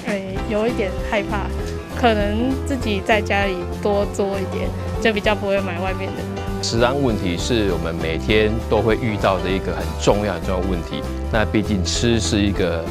欸，有一點害怕，可能自己在家裡多做一點，就比較不會買外面的。食安問題是我們每天都會遇到的一個很重要很重要問題。那畢竟吃是一個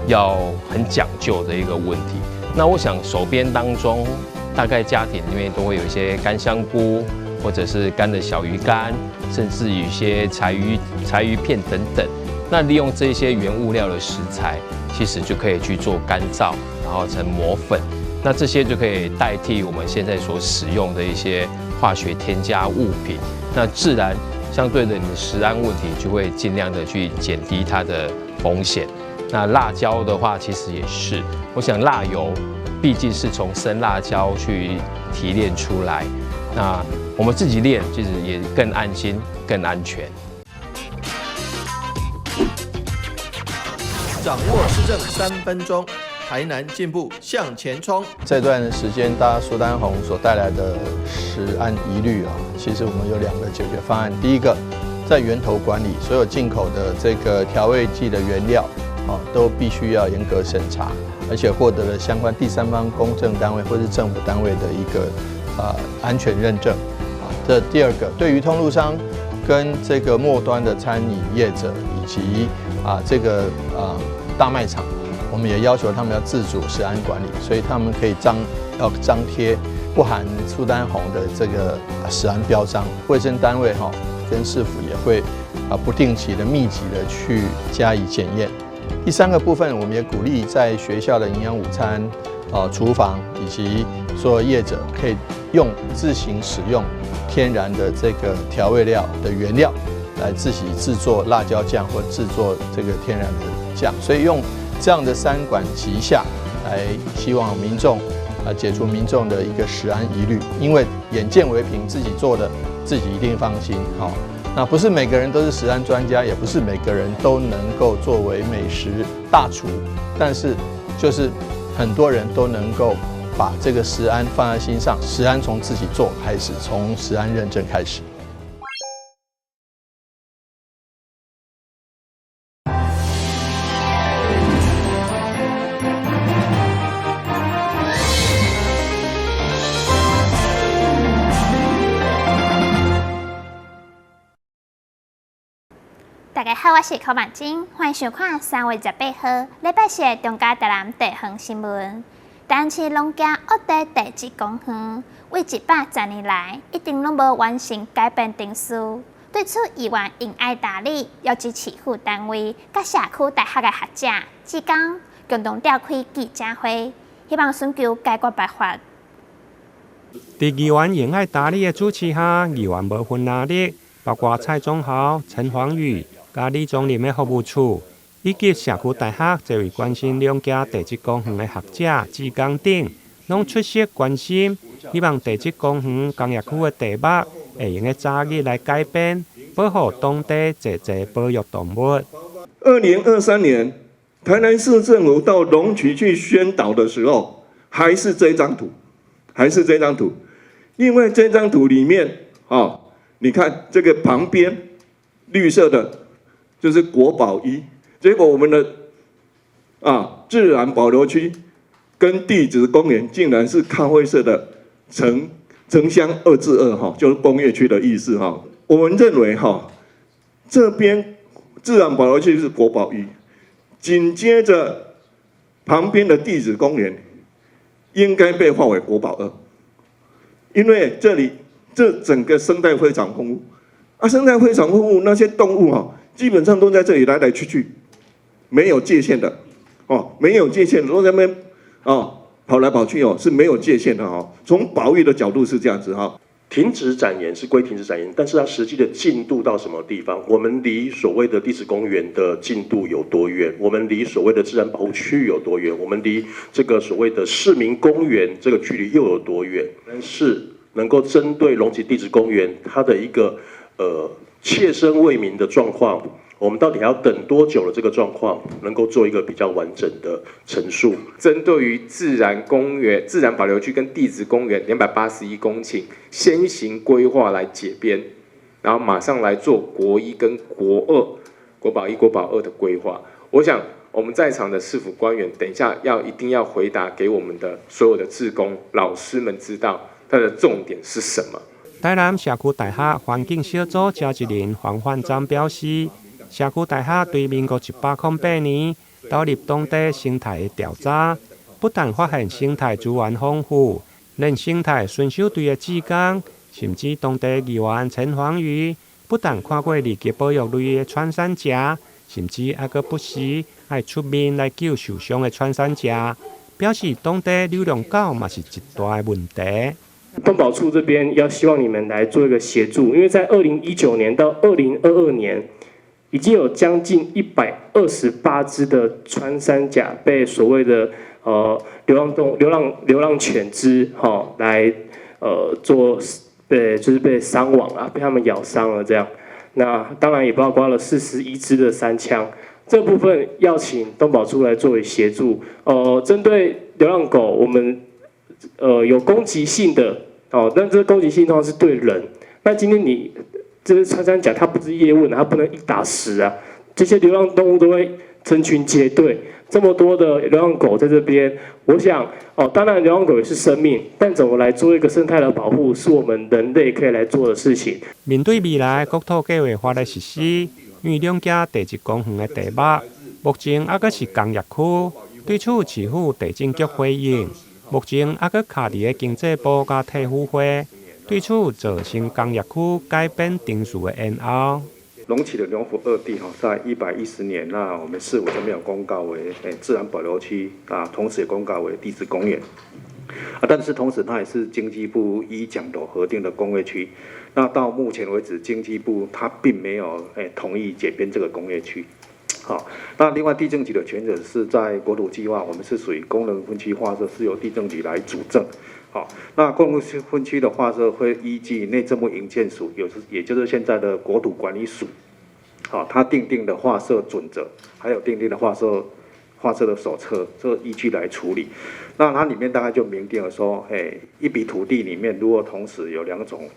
要很講究的一個問題。那我想手邊當中，大概家庭裡面都會有一些乾香菇，或者是乾的小魚乾，甚至有一些柴魚片等等。那利用這些原物料的食材，其實就可以去做乾燥，然後成磨粉。那這些就可以代替我們現在所使用的一些化學添加物品。那自然相對的，你的食安問題就會盡量的去減低它的風險。那辣椒的話，其實也是，我想辣油畢竟是從生辣椒去提煉出來，那我們自己煉，其實也更安心、更安全。掌握市政3分鐘，台南進步向前衝。這段時間，大家蘇丹紅所帶來的食安疑慮啊，其實我們有兩個解決方案。第一個，在源頭管理，所有進口的這個調味劑的原料啊，都必須要嚴格審查，而且獲得了相關第三方公證單位或是政府單位的一個安全認證。啊，這第二個，對於通路商跟這個末端的餐飲業者以及這個大賣場，我們也要求他們要自主食安管理，所以他們可以張貼不含蘇丹紅的這個食安標章。衛生單位哈跟市府也會不定期的密集的去加以檢驗。第三個部分，我們也鼓勵在學校的營養午餐、廚房以及所有業者可以用自行使用天然的這個調味料的原料來自己製作辣椒醬或製作這個天然的醬，所以用這樣的三管齊下來，希望民眾解除民眾的一個食安疑慮，因為眼見為憑，自己做的自己一定放心。好，那不是每個人都是食安專家，也不是每個人都能夠作為美食大廚，但是就是很多人都能夠把這個食安放在心上，食安從自己做開始，從食安認證開始。大家好，我是柯曼晶，歡迎收看3月18號禮拜四的中嘉台南地方新聞。台南市龍崎惡地地質公園，為110年來一直攏無完成改變程序。對此，議員尹愛達理邀集市府單位、佮社區大學的學者，志工共同召開記者會，希望尋求解決辦法。佇議員尹愛達理的主持下，議員無分藍綠，包括蔡宗豪、陳黃宇、佮李宗霖的服務處，以及社區大學這位關心龍崎地質公園的學者、志工等，攏出席關心，希望地質公園工業區的地目會用得早日來改變，保護當地濟濟保育動物。2023年，台南市政府到龍崎去宣導的時候，還是這張圖，還是這張圖。因為這張圖裡面，哦，你看這個旁邊綠色的，就是國寶一，結果我們的自然保留區跟地質公園竟然是咖啡色的城鄉2至2哈，就是工業區的意思哈。我們認為哈，這邊自然保留區是國寶一，緊接着旁邊的地質公園應該被劃為國寶二，因為這裡這整個生態非常豐富啊，生態非常豐富，那些動物哈，基本上都在這裡來來去去，沒有界限的，哦，沒有界限，都在那邊哦跑來跑去哦，是沒有界限的哦。從保育的角度是這樣子哈。停止展延是歸停止展延，但是它實際的進度到什麼地方？我們離所謂的地質公園的進度有多遠？我們離所謂的自然保護區有多遠？我們離這個所謂的市民公園這個距離又有多遠？是能夠針對龍崎地質公園它的一個切身為民的狀況，我們到底還要等多久的這個狀況，能夠做一個比較完整的陳述？針對於自然公園、自然保留區跟地質公園281公頃，先行規劃來解編，然後馬上來做國一跟國二、國寶一、國寶二的規劃。我想我們在場的市府官員，等一下要一定要回答給我們的所有的志工老師們知道，它的重點是什麼。台南社區大學環境小組召集人黃煥章表示，社區大學對民國108年投入當地生態的調查，不但發現生態資源豐富，連生態巡守隊的志工，甚至當地議員陳黃宇，不但看過二級保育類的穿山甲，甚至猶閣不時愛出面來救受傷的穿山甲，表示當地流浪狗嘛是一大問題。動保處這邊要希望你們來做一個協助，因為在2019年到2022年，已經有將近128隻的穿山甲被所謂的流浪動流浪流浪犬隻哈來做被就是被傷亡啊，被他們咬傷了這樣。那當然也包括了41隻的山羌，這部分要請動保處來作為協助。針對流浪狗，我們有攻擊性的哦，但這個攻擊性通常是對人。那今天你這個穿山甲，它不是葉問，它不能一打十啊。這些流浪動物都會成群結隊，這麼多的流浪狗在這邊，我想哦，當然流浪狗也是生命，但怎麼來做一個生態的保護，是我們人類可以來做的事情。面對未來國土計劃法的實施，因為兩家地質公園的地目目前猶閣是工業區，對此市府地政局回應，目前猶閣卡佇咧經濟部佮體輔會，對此造成工業區改編程序的延後。龍崎的龍福二地哈，在110年，那我們市府這邊有公告為自然保留區啊，同時也公告為地質公園啊，但是同時它也是經濟部依獎的核定的工業區。那到目前為止，經濟部它並沒有同意解編這個工業區。好，那另外地政局的權責是在國土計劃，我們是屬於功能分區劃設，是由地政局來主政。好，那功能分區的劃設會依據內政部營建署，有也就是現在的國土管理署，好，它訂定的劃設準則，還有訂定的劃設的手冊，這個依據來處理。那它裡面大概就明定了說，一筆土地裡面如果同時有兩種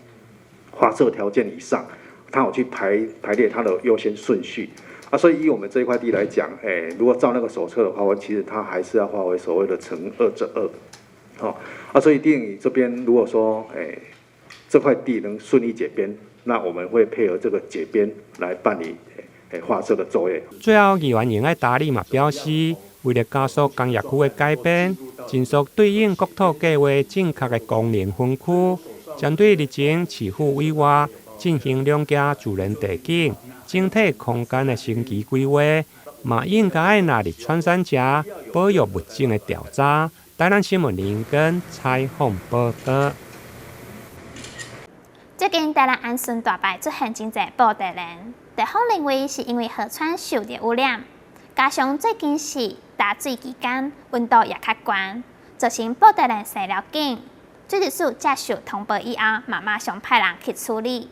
劃設條件以上，它有去排列它的優先順序。啊，所以以我們這塊地來講，如果照那個手冊的話，其實它還是要劃為所謂的乘二之二。好，啊，所以電影這邊如果說，這塊地能順利解編，那我們會配合這個解編來辦理劃設的作業。最後，議員楊愛達利嘛表示，為了加速工業區的改編，盡速對應國土計劃正確的功能分區，針對日前市府委外進行兩家自然地景整體空間的升級規劃，嘛應該愛納入穿山甲保育物種的調查。台南新聞林根採訪報道。最近台南安順大排出現真濟布袋蓮，地方認為是因為河川受著污染，加上最近是大水期間，溫度也較懸，造成布袋蓮生了緊。水質署接受通報以後，嘛馬上派人去處理。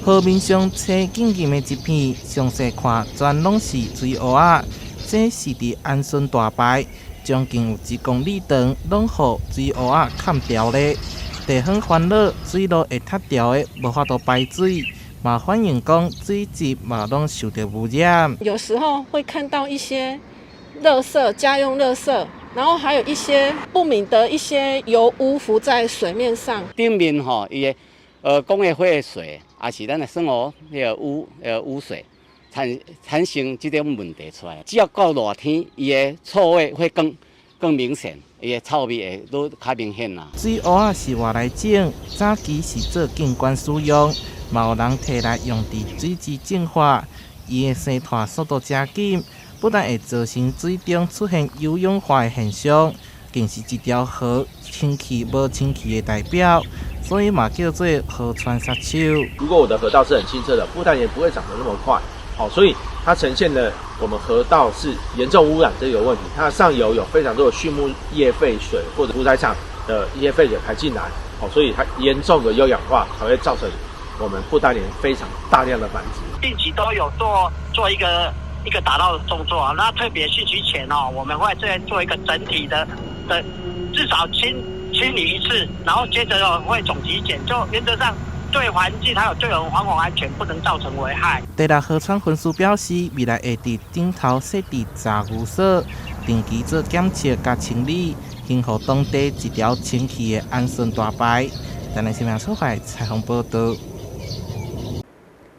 河面上青金金的一片，詳細看全攏是水蚵仔。這是佇安順大排，將近有1公里長，攏予水蚵仔崁牢咧。地方煩惱水路會塞牢的，無法度排水，嘛反映講水質嘛攏受著污染。有時候會看到一些垃圾、家用垃圾，然後還有一些不明的一些油污浮在水面上。頂面吼，伊的工業廢水，也是咱的生活彼个污水產生這種問題出來。只要到熱天，伊的臭味會更明顯，伊的臭味會愈較明顯啦。水蚵仔是外來種，早期是做景觀使用，嘛有人提來用佇水質淨化。伊的生湠速度誠緊，不但會造成水中出現優氧化的現象，更是一條河清氣無清氣的代表，所以嘛叫做河川殺手。如果我的河道是很清澈的，布袋蓮不會長得那麼快。好，所以它呈現了我們河道是嚴重污染這個問題。它上游有非常多的畜牧業廢水或者屠宰場的一些廢水排進來，好，所以它嚴重的優氧化，才會造成我們布袋蓮非常大量的繁殖。定期都有做一個打撈的動作啊，那特別汛期前哦，我們會再做一個整體的至少清理一次，然後接着會總體檢，就原則上。對環境還有對我們防火安全不能造成危害。第六河川分署表示，未來會佇頂頭設置閘牛所，定期做檢測佮清理，維護當地一條清氣的安順大排。台南新聞出發採訪報道。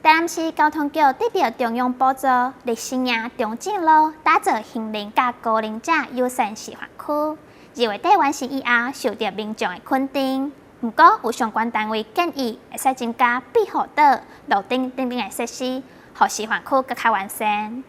台南市交通局得著中央補助，佇新營中正路打造行人佮高齡者友善示範區。2月底完成以後，受著民眾的肯定。毋過有相關單位建議，會使增加庇護島、路燈等等的設施，予示範區閣較完善。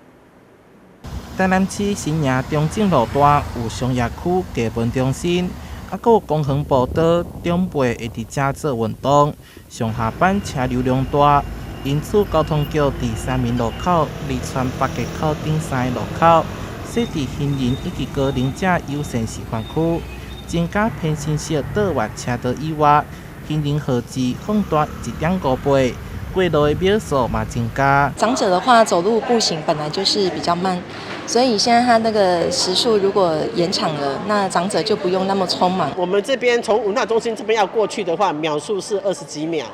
台南市新營中正路段有商業區藝文中心，猶閣有公園步道，長輩會佇遮做運動，上下班車流量大，因此交通局佇三民路口、利川北街口頂三个路口設置行人以及高齡者友善示範區，增加偏心式倒彎車道以外，行人號誌放大1.5倍，過路的秒數嘛增加。長者的話，走路步行本來就是比較慢，所以現在他那個時速如果延長了，那長者就不用那麼匆忙。我們這邊從文化中心這邊要過去的話，秒數是20幾秒；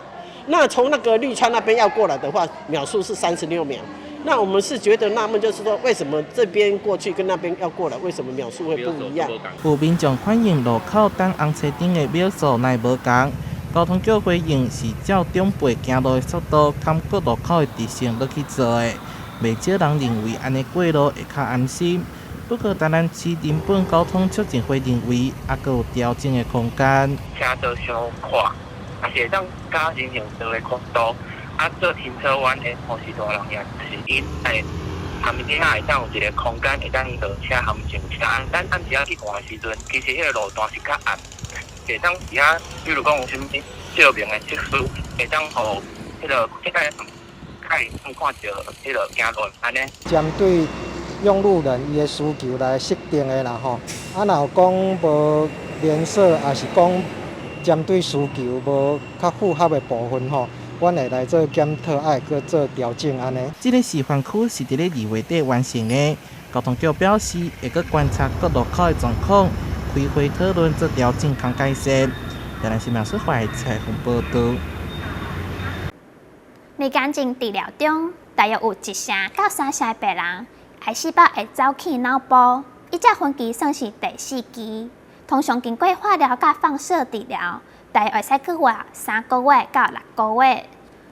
那從那個綠川那邊要過來的話，秒數是36秒。那我們是覺得納悶，就是說，為什麼這邊過去跟那邊要過來，為什麼秒數會不一樣？有民眾反映路口等紅車燈的秒數若無仝，交通局回應是照長輩行路的速度，兼各路口的直線落去做的。袂少人認為按呢過路會較安心。不過，台南市人本交通促進會認為，猶閣有調整的空間。車道傷闊，也是會當加人行道的寬度。啊，做停車彎的吼是大人也是𪜶會暗時仔會當有一個空間會當落車含上車。咱暗時仔去看的時陣，其實彼個路段是較暗，會當佇遐，比如講有啥物照明的設施，會當予彼個較會看著彼個行路按呢。針對用路人伊的需求來設定的啦吼，啊，若有講無連鎖，抑是講針對需求無較符合的部分吼，阮會來做檢討，愛閣做調整按呢。這个示範區是佇咧2月底完成的。交通局表示，會閣觀察各路口的狀況，開會討論做調整佮改善。台南新聞出發採訪報導。佇癌症治療中，大約有1成到3成的病人，癌細胞會走去腦部，伊這分期算是第四期。通常經過化療佮放射治療，大約會使閣活3個月到6個月。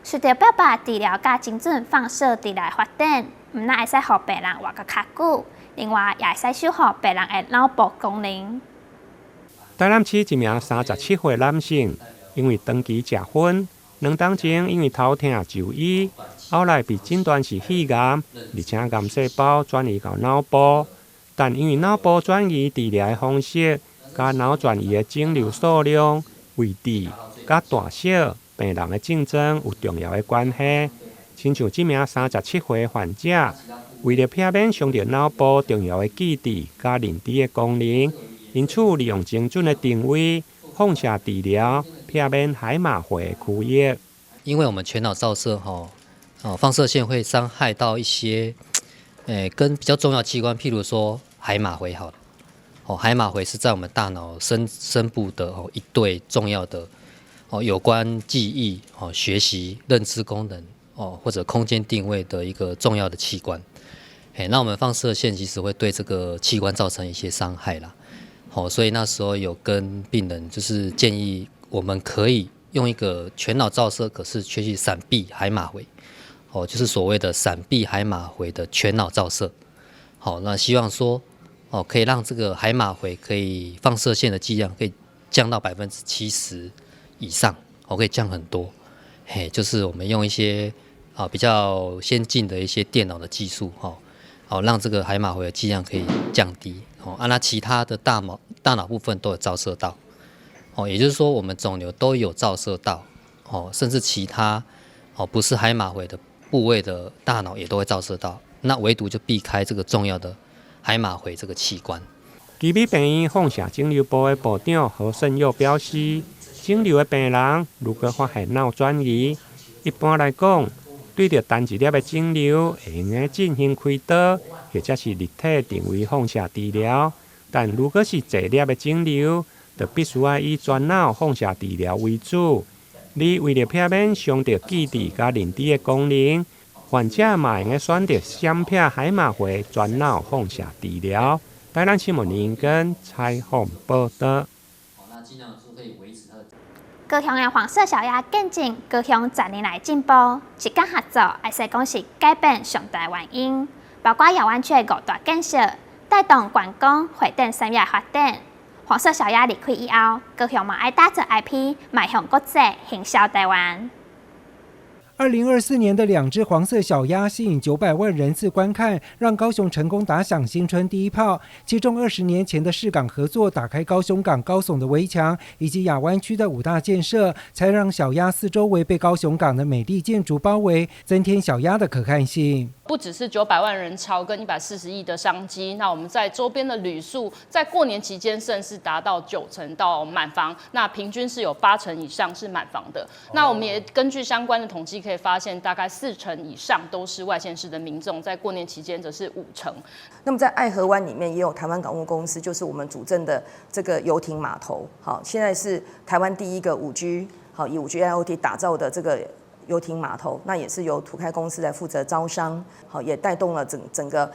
隨著標靶治療佮精準放射治療的發展，毋但會使予病人活閣較久，另外也會使修復病人的腦部功能。台南市一名37歲男性，因為長期食薰，2冬前因為頭疼就醫，後來被診斷是肺癌，而且癌細胞轉移到腦部。但因為腦部轉移治療的方式，佮腦轉移的腫瘤數量、位置、佮大小、病人的症狀有重要的關係。親像這名37歲患者，為著避免傷著腦部重要的記憶佮認知的功能，因此利用精準的定位、放射治療，避免海馬迴的區域。因為我們全腦照射，吼，哦，放射線會傷害到一些，跟比較重要器官，譬如說海馬迴，好了，哦，海馬迴是在我們大腦深深部的哦一對重要的哦有關記憶、哦學習、認知功能哦或者空間定位的一個重要的器官。那我們放射線其實會對這個器官造成一些傷害啦。好，所以那時候有跟病人就是建議，我們可以用一個全腦照射，可是卻去閃避海馬迴，哦，就是所謂的閃避海馬迴的全腦照射。好，那希望說，哦，可以讓這個海馬迴可以放射線的劑量可以降到70%以上，哦，可以降很多。嘿，就是我們用一些啊比較先進的一些電腦的技術，哈，哦，讓這個海馬迴的劑量可以降低。哦，啊，那其他的大腦部分都有照射到，哦，也就是說我們腫瘤都有照射到，哦，甚至其他哦不是海馬迴的部位的大腦也都會照射到，那唯獨就避開這個重要的海馬迴這個器官。奇美病院放射腫瘤部的部長何勝佑表示，腫瘤的病人如果發現腦轉移，一般來講，對著單一粒的腫瘤，會用得進行開刀，或者是立體定位放射治療。但如果是濟粒的腫瘤，就必須愛以全腦放射治療為主。而為著避免傷著記憶佮認知的功能，患者嘛會用選擇閃避海馬迴全腦放射治療。台南新聞林根採訪報導。高雄的黃色小鴨見證高雄10年來進步，一工合作，會使講是改變上大原因，包括亞灣區的五大建設，帶動觀光、會展產業發展。黃色小鴨離開以後，高雄嘛愛打造 IP，邁向國際行銷台灣。 2024年的兩隻黃色小鴨吸引900萬人次觀看，讓高雄成功打響新春第一炮。其中20年前的市港合作，打開高雄港高聳的圍牆，以及亞灣區的五大建設，才讓小鴨四周圍被高雄港的美麗建築包圍，增添小鴨的可看性。不只是900萬人潮跟140億的商機，那我們在周邊的旅宿，在過年期間甚至達到9成到滿房，那平均是有8成以上是滿房的。那我們也根據相關的統計可以發現，大概4成以上都是外縣市的民眾，在過年期間則是5成。那麼在愛河灣裡面也有台灣港務公司，就是我們主鎮的這個遊艇碼頭。好，現在是台灣第一個5G，好，以5G IoT 打造的這個遊艇碼頭，那也是由土開公司來負責招商，好，也帶動了整整個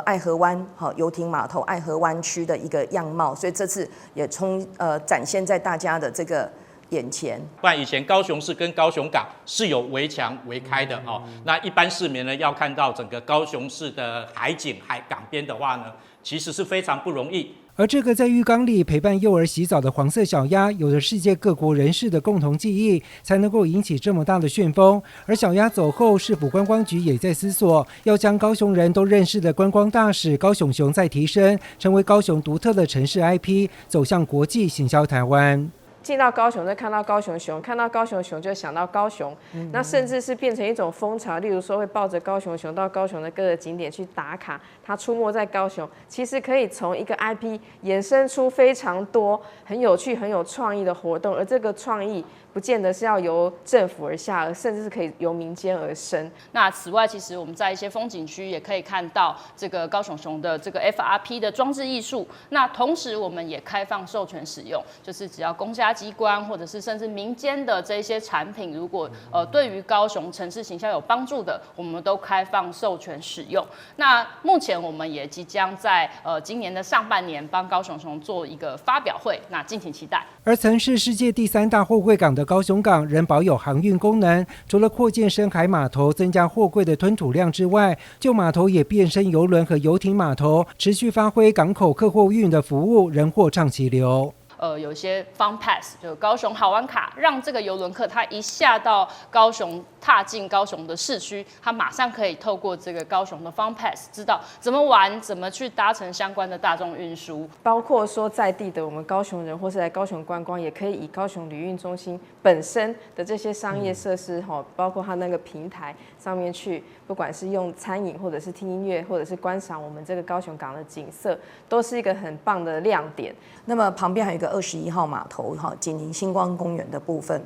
愛河灣好遊艇碼頭愛河灣區的一個樣貌，所以這次也衝展現在大家的這個眼前。不然以前高雄市跟高雄港是有圍牆圍開的哦，那一般市民呢要看到整個高雄市的海景海港邊的話呢，其實是非常不容易。而這個在浴缸裡陪伴幼兒洗澡的黃色小鴨，有着世界各國人士的共同記憶，才能夠引起這麼大的旋風。而小鴨走後，市府觀光局也在思索，要將高雄人都認識的觀光大使高雄熊再提升，成為高雄獨特的城市 IP，走向國際行銷台灣。進到高雄就看到高雄熊，看到高雄熊就想到高雄，那甚至是變成一種風潮，例如說會抱着高雄熊到高雄的各個景點去打卡，它出沒在高雄，其實可以從一個 IP 衍生出非常多很有趣、很有創意的活動，而這個創意不見得是要由政府而下，而甚至是可以由民間而生。那此外，其實我們在一些風景區也可以看到這個高雄熊的這個 FRP 的裝置藝術。那同時，我們也開放授權使用，就是只要公家機關或者是甚至民間的這些產品，如果對於高雄城市形象有幫助的，我們都開放授權使用。那目前我們也即將在今年的上半年幫高雄熊做一個發表會，那敬請期待。而曾是世界第三大貨櫃港的高雄港，仍保有航運功能。除了擴建深海碼頭，增加貨櫃的吞吐量之外，舊碼頭也變身郵輪和遊艇碼頭，持續發揮港口客貨運的服務，人貨暢其流。有些 Fun Pass 就高雄好玩卡，讓這個郵輪客他一下到高雄，踏進高雄的市區，他馬上可以透過這個高雄的 Fun Pass 知道怎麼玩，怎麼去搭乘相關的大眾運輸。包括說在地的我們高雄人，或是來高雄觀光，也可以以高雄旅運中心本身的這些商業設施，哈，包括它那個平台上面去，不管是用餐飲，或者是聽音樂，或者是觀賞我們這個高雄港的景色，都是一個很棒的亮點。那麼旁邊還有一個21號碼頭，哈，緊鄰星光公園的部分。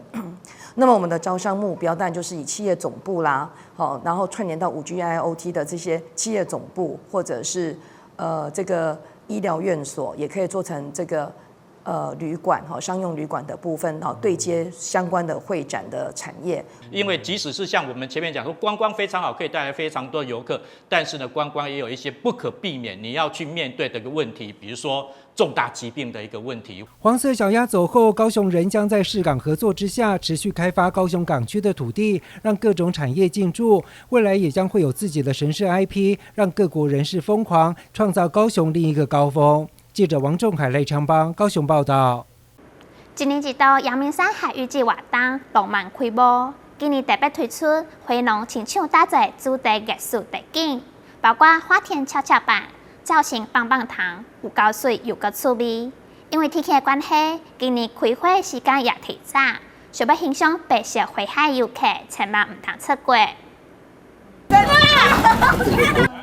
那麼我們的招商目標，當然就是以企業總部啦，好，然後串聯到5G IoT 的這些企業總部，或者是這個醫療院所，也可以做成這個旅館哈，商用旅館的部分，哈，對接相關的會展的產業。因為即使是像我們前面講說觀光非常好，可以帶來非常多遊客，但是呢，觀光也有一些不可避免你要去面對的一個問題，比如說重大疾病的一個問題。黃色小鴨走後，高雄仍將在市港合作之下，持續開發高雄港區的土地，讓各種產業進駐。未來也將會有自己的城市 IP，讓各國人士瘋狂，創造高雄另一個高峰。記者王仲凱、賴昌邦高雄報道。一年一度陽明山海芋祭活動浪漫開幕，今年特別推出花農親手打造主題藝術地景，包括花田蹺蹺板、造型棒棒糖，有夠媠又閣趣味。因為天氣的關係，今年開花時間也提早，想欲欣賞白色花海遊客千萬毋通錯過。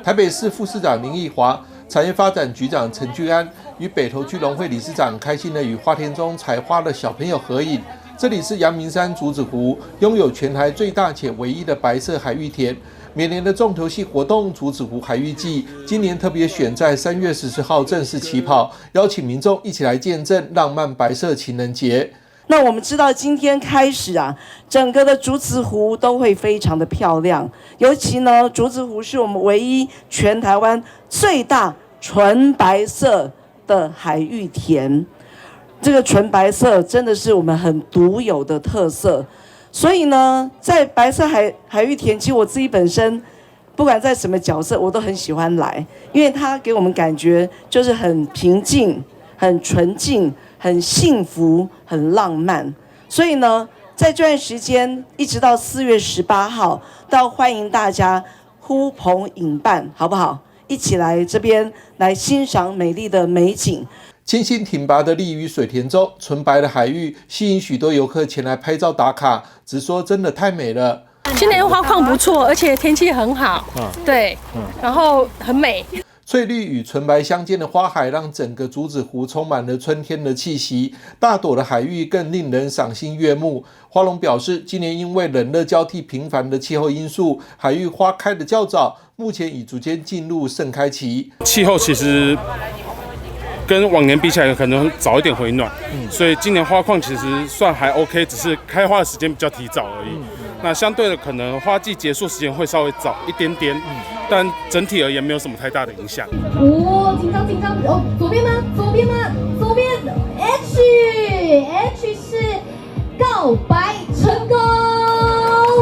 台北市副市長林奕華、產業發展局長陳俊安與北投區農會理事長開心地與花田中採花的小朋友合影。這裡是陽明山竹子湖，擁有全台最大且唯一的白色海芋田。每年的重頭戲活動竹子湖海芋祭，今年特別選在3月14號正式起跑，邀請民眾一起來見證浪漫白色情人節。那我們知道今天開始啊，整個的竹子湖都會非常的漂亮。尤其呢，竹子湖是我們唯一全台灣最大純白色的海芋田。這個純白色真的是我們很獨有的特色。所以呢，在白色海芋田，其實我自己本身不管在什麼角色，我都很喜歡來，因為它給我們感覺就是很平靜、很純淨、很幸福、很浪漫。所以呢，在這段時間一直到4月18號，都歡迎大家呼朋引伴，好不好？一起來這邊來欣賞美麗的美景。清新挺拔的立於水田中，純白的海芋吸引許多遊客前來拍照打卡，直說真的太美了。今年花況不錯，而且天氣很好，對，然後很美。翠綠與純白相間的花海，讓整個竹子湖充滿了春天的氣息。大朵的海芋更令人賞心悅目。花農表示，今年因為冷熱交替頻繁的氣候因素，海芋花開得較早，目前已逐漸進入盛開期。氣候其實跟往年比起來，可能早一點回暖，所以今年花況其實算還 OK，只是開花的時間比較提早而已。那相對的，可能花季結束時間會稍微早一點點，但整體而言沒有什麼太大的影響。哦，緊張緊張哦，左邊嗎？左邊嗎？左邊 H 是告白成功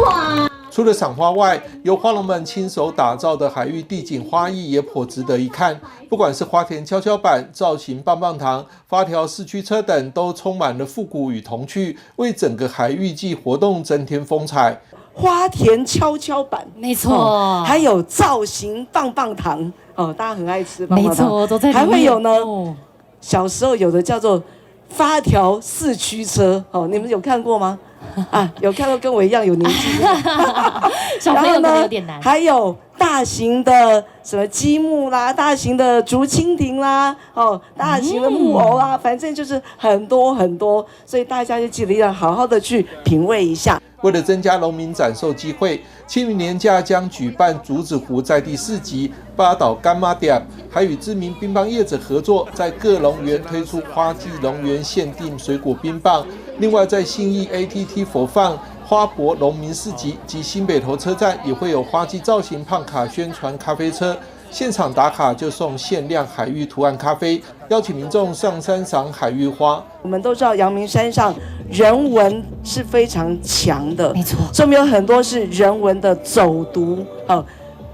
哇！除了賞花外，由花農們親手打造的海芋地景花藝也頗值得一看。不管是花田蹺蹺板、造型棒棒糖、發條四驅車等，都充滿了復古與童趣，為整個海芋季活動增添風采。花田蹺蹺板，沒錯，還有造型棒棒糖，哦，大家很愛吃棒棒糖，沒錯，都在裡面。還會有呢，小時候有的叫做發條四驅車，哦，你們有看過嗎？啊，有看過跟我一樣有年紀的，小朋友可能有點難。還有大型的什麼積木啦，大型的竹蜻蜓啦，哦，大型的木偶啦，反正就是很多很多，所以大家就記得要好好的去品味一下。為了增加農民展售機會，清明連假將舉辦竹子湖在地市集、八島柑仔店，還與知名冰棒業者合作，在各農園推出花季農園限定水果冰棒。另外，在信義 ATT 佛放花博農民市集及新北投車站，也會有花季造型胖卡宣傳咖啡車，現場打卡就送限量海芋圖案咖啡，邀請民眾上山賞海芋花。我們都知道陽明山上人文是非常強的，沒錯，所以我們有很多是人文的走讀，好，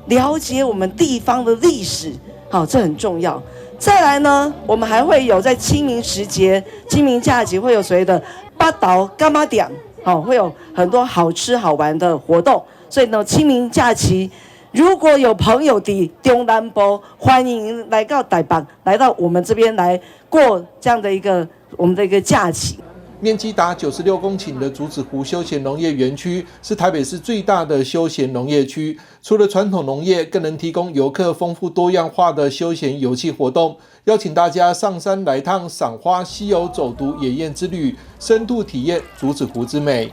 了解我們地方的歷史，好，這很重要。再來呢，我們還會有在清明時節、清明假期會有所謂的八島柑仔店，好，會有很多好吃好玩的活動。所以呢，清明假期如果有朋友佇中南部，歡迎來到台北，來到我們這邊來過這樣的一個我們的一個假期。面積達96公頃的竹子湖休閒農業園區是台北市最大的休閒農業區。除了傳統農業，更能提供遊客豐富多樣化的休閒遊憩活動。邀請大家上山來趟賞花、溪遊、走讀野宴之旅，深度體驗竹子湖之美。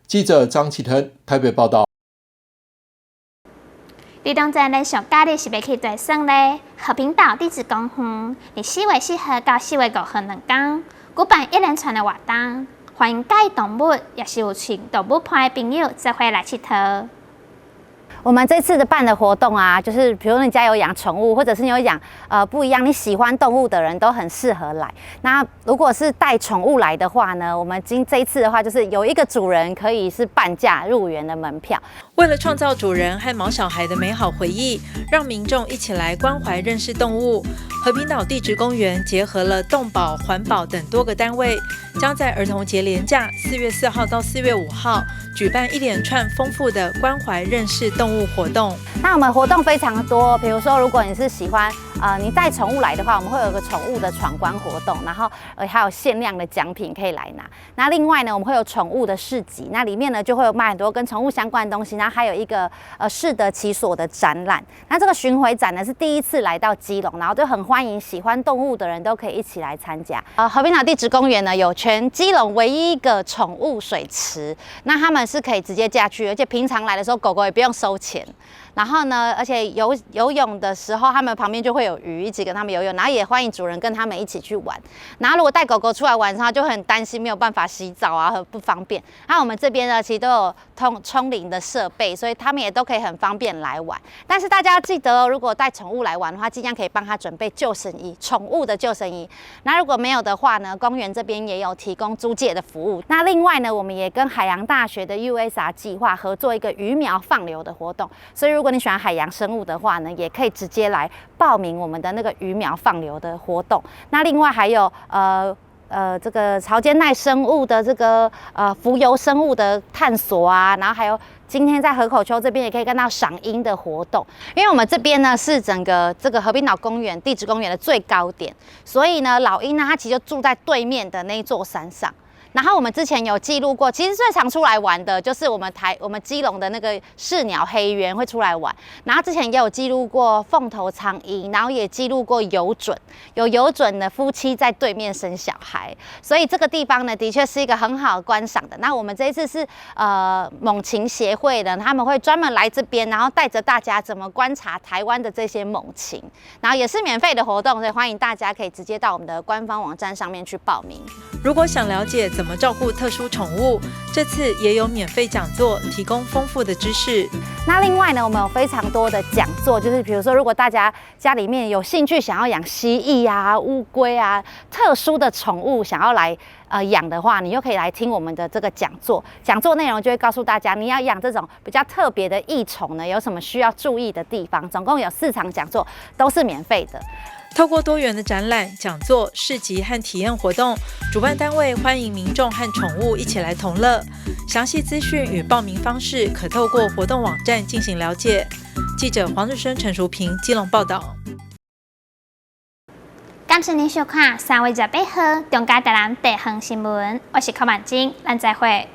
記者張啟騰台北報道。呂洞鎮連續假日是欲去跩耍咧，和平島地質公園，佇4月4號到4月5號兩工，舉辦一連串的活動，歡迎佮意動物，也是有揣動物伴的朋友做伙來𨑨迌。我們這次的辦的活動啊，就是比如你家有養寵物，或者是你有養不一樣你喜歡動物的人都很適合來。那如果是帶寵物來的話呢，我們今這一次的話，就是有一個主人可以是半價入園的門票。為了創造主人和毛小孩的美好回憶，讓民眾一起來關懷認識動物。和平島地質公園結合了動保、環保等多個單位，將在兒童節連假4月4號到4月5號舉辦一連串豐富的關懷認識動物活動。那我們活動非常多，比如說如果你是喜歡你帶寵物來的話，我們會有個寵物的闖關活動，然後還有限量的獎品可以來拿。那另外呢，我們會有寵物的市集，那裡面呢就會有賣很多跟寵物相關的東西，然後還有一個適得其所的展覽。那這個巡迴展呢是第一次來到基隆，然後就很歡迎喜歡動物的人都可以一起來參加。和平島地質公園呢有全基隆唯一一個寵物水池，那他們是可以直接下去，而且平常來的時候狗狗也不用收錢。然後呢，而且游游泳的時候，他們旁邊就會有魚一起跟他們游泳，然後也歡迎主人跟他們一起去玩。然後如果帶狗狗出來玩的話，就很擔心沒有辦法洗澡啊，很不方便。那我們這邊呢，其實都有通沖淋的設備，所以他們也都可以很方便來玩。但是大家要記得哦，如果帶寵物來玩的話，盡量可以幫他準備救生衣，寵物的救生衣。那如果沒有的話呢，公園這邊也有提供租借的服務。那另外呢，我們也跟海洋大學的 USR 計劃合作一個魚苗放流的活動，所以如果你喜歡海洋生物的話呢，也可以直接來報名我們的那個魚苗放流的活動。那另外還有這個潮間帶生物的這個浮游生物的探索啊，然後還有今天在河口丘這邊也可以看到賞櫻的活動。因為我們這邊呢是整個這個和平島公園地質公園的最高點，所以呢老鷹呢它其實就住在對面的那一座山上。然後我們之前有記錄過，其實最常出來玩的就是我們基隆的那個市鳥黑鳶會出來玩。然後之前也有記錄過鳳頭蒼鷹，然後也記錄過游隼，有游隼的夫妻在對面生小孩，所以這個地方呢，的確是一個很好觀賞的。那我們這一次是猛禽協會的，他們會專門來這邊，然後帶着大家怎麼觀察台灣的這些猛禽，然後也是免費的活動，所以歡迎大家可以直接到我們的官方網站上面去報名。如果想了解怎麼照顧特殊寵物，這次也有免費講座，提供豐富的知識。那另外呢，我們有非常多的講座，就是比如說，如果大家家裡面有興趣想要養蜥蜴啊、烏龜啊、特殊的寵物，想要來養的話，你又可以來聽我們的這個講座。講座內容就會告訴大家，你要養這種比較特別的異寵呢，有什麼需要注意的地方。總共有4場講座，都是免費的。透過多元的展覽、講座、市集和體驗活動，主辦單位歡迎民眾和寵物一起來同樂。詳細資訊與報名方式可透過活動網站進行了解。記者黃日升、陳淑萍基隆報道。感謝您收看3月28號中嘉台南地方新聞，我是柯曼晶，咱再會。